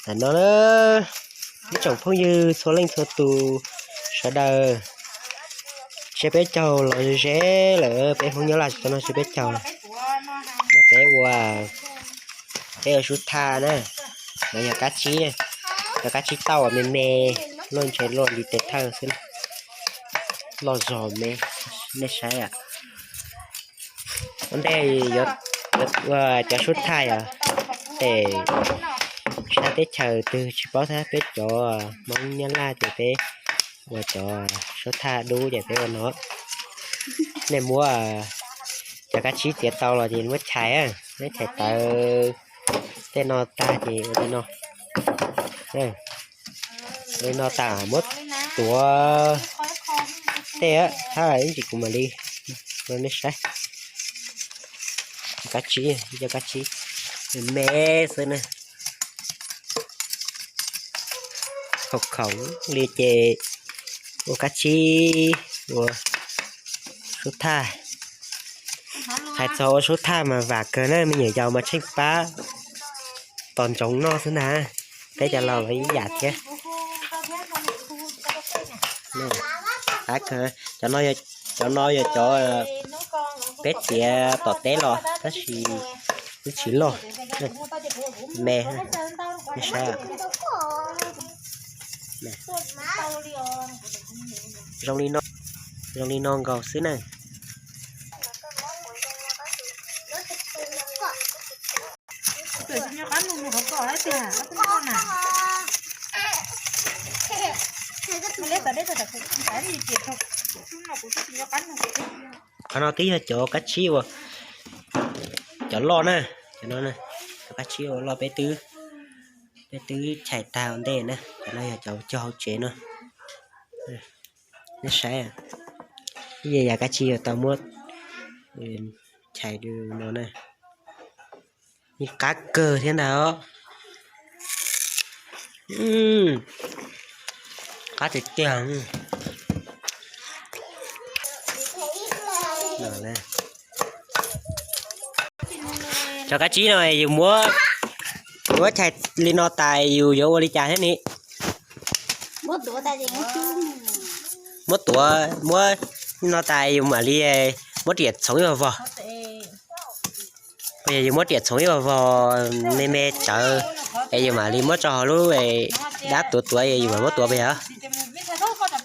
Tam no na, ib tsoom phooj ywg txhua leej txhua tus sawv daws, tsiab peb caug los ze lawm, peb Hmoob Nyab Laj tsis tau noj tsiab peb caug lawm. Mas peb ua, peb ua sub thaj na, mas yog kab tsib, yog kab tsib tauj uas me me, luaj ntshe luaj li tes thawj xwb, loj zog me, nej saib. Ua ntej yuav ua cov sub thaj yom, ces sab teb chaws twg tsis paub thiab, peb cov Hmoob Nyab Laj ces peb ua cov sub thaj dub ces peb ua no. Nej muab cov kab tsib txiav tau los ces muab chais, muab chais tawv tej no tag ces ua li no. Ua li no tas muab tuav tej, thab ib ntsis kuv mam li rau nej saib. Kab tsib, cov kab tsib me xwb na. Khoom khoom li ces ua kab tsib, ua sub thaj. Hais txog ua sub thaj mas vam kawg na, me nyuam yaus mas tsheej pab tos ntsoov noj xwb na. Peb cov laus los ib yam thiab. Qab kawg, cov no yog cov peb txiav tom teb los tab sis twb tsis loj, me, nej saib. Zoo li no, zoo li no nkaus xwb na. Qhov no twb yog cov kab tsib uas, cov loj na, cov no, cov kab tsib uas loj peb twb, peb twb chais tag ua ntej na, cov no yog cov cog hauv tsev no. Nej saib, ib yam kab tsib uas tau muab chais no na. Yeej qab kawg thiab ntag os. Qab tiag tiag. Cov kab tsib no yus muab, muab chais li no tas yus yuav ua li cas thiab ni? Muab tuav, muab li no tas yus mam li muab riam txhoov ib vog vog. Yog yus muab riam txhoov ib vog vog me me tsawv es yus mam li muab tso hauv lub dab tuav tuav es yus mam muab tuav puas yog?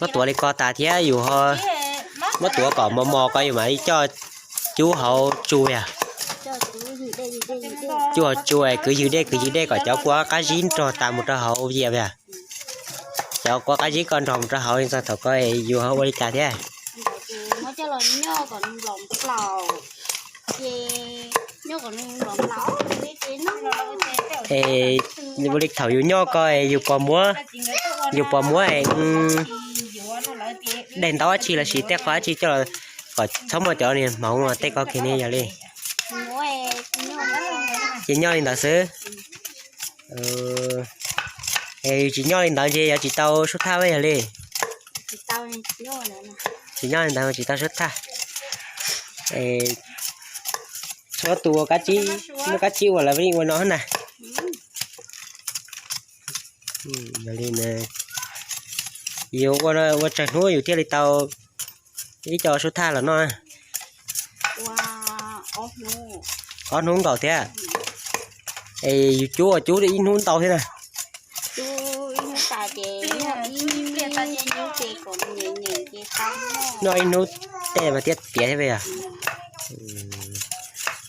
Muab tuav li ko tas thiab yus ho muab tuav kom mos mos ko yus mam li coj cub hauv tsu yog? Cub hauv tsu es kwv ywg dej kwv ywg dej kom cov kua qab zib nrog tas mus rau hauv yias yog? Cov kua qab zib ko nrog mus rau hauv li txog thaum ko yus ho ua li cas thiab? Es ua li thaum yus nyob ko yus puas muab, yus puas muab daim ntaub dab tsi los sis tej qhov dab tsi coj los kom txhob muaj cov niag hmoov tej ko kiag ne yog li? Ces nyob li ntawd xwb. Es yus tsis nyob li ntawd ces yuav tsis tau sub thaj yog li? Tsis nyob li ntawd tsis tau sub thaj. Txhua tus ua kab tsib, muaj kab tsib ua lawv yeej ua no na. Yog li, yus ua tsawg hnub yus thiaj li tau ib co sub thaj los noj? Ob hnub nkaus thiab. Es yus cub ua cub ib hnub ntau thiab na? Noj ib hnub tej mas thiaj tiav thiab yog?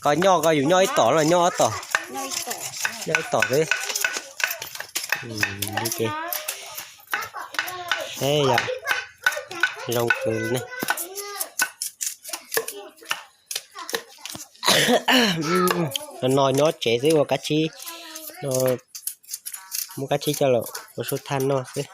Koj nyob ko yus nyob ib tom los nyob ob tom? Nyob ib tom xwb. Yog zoo kawg ne. No nyob tsev xwb ua kab tsib, muab kab tsib coj los ua sub thaj noj xwb.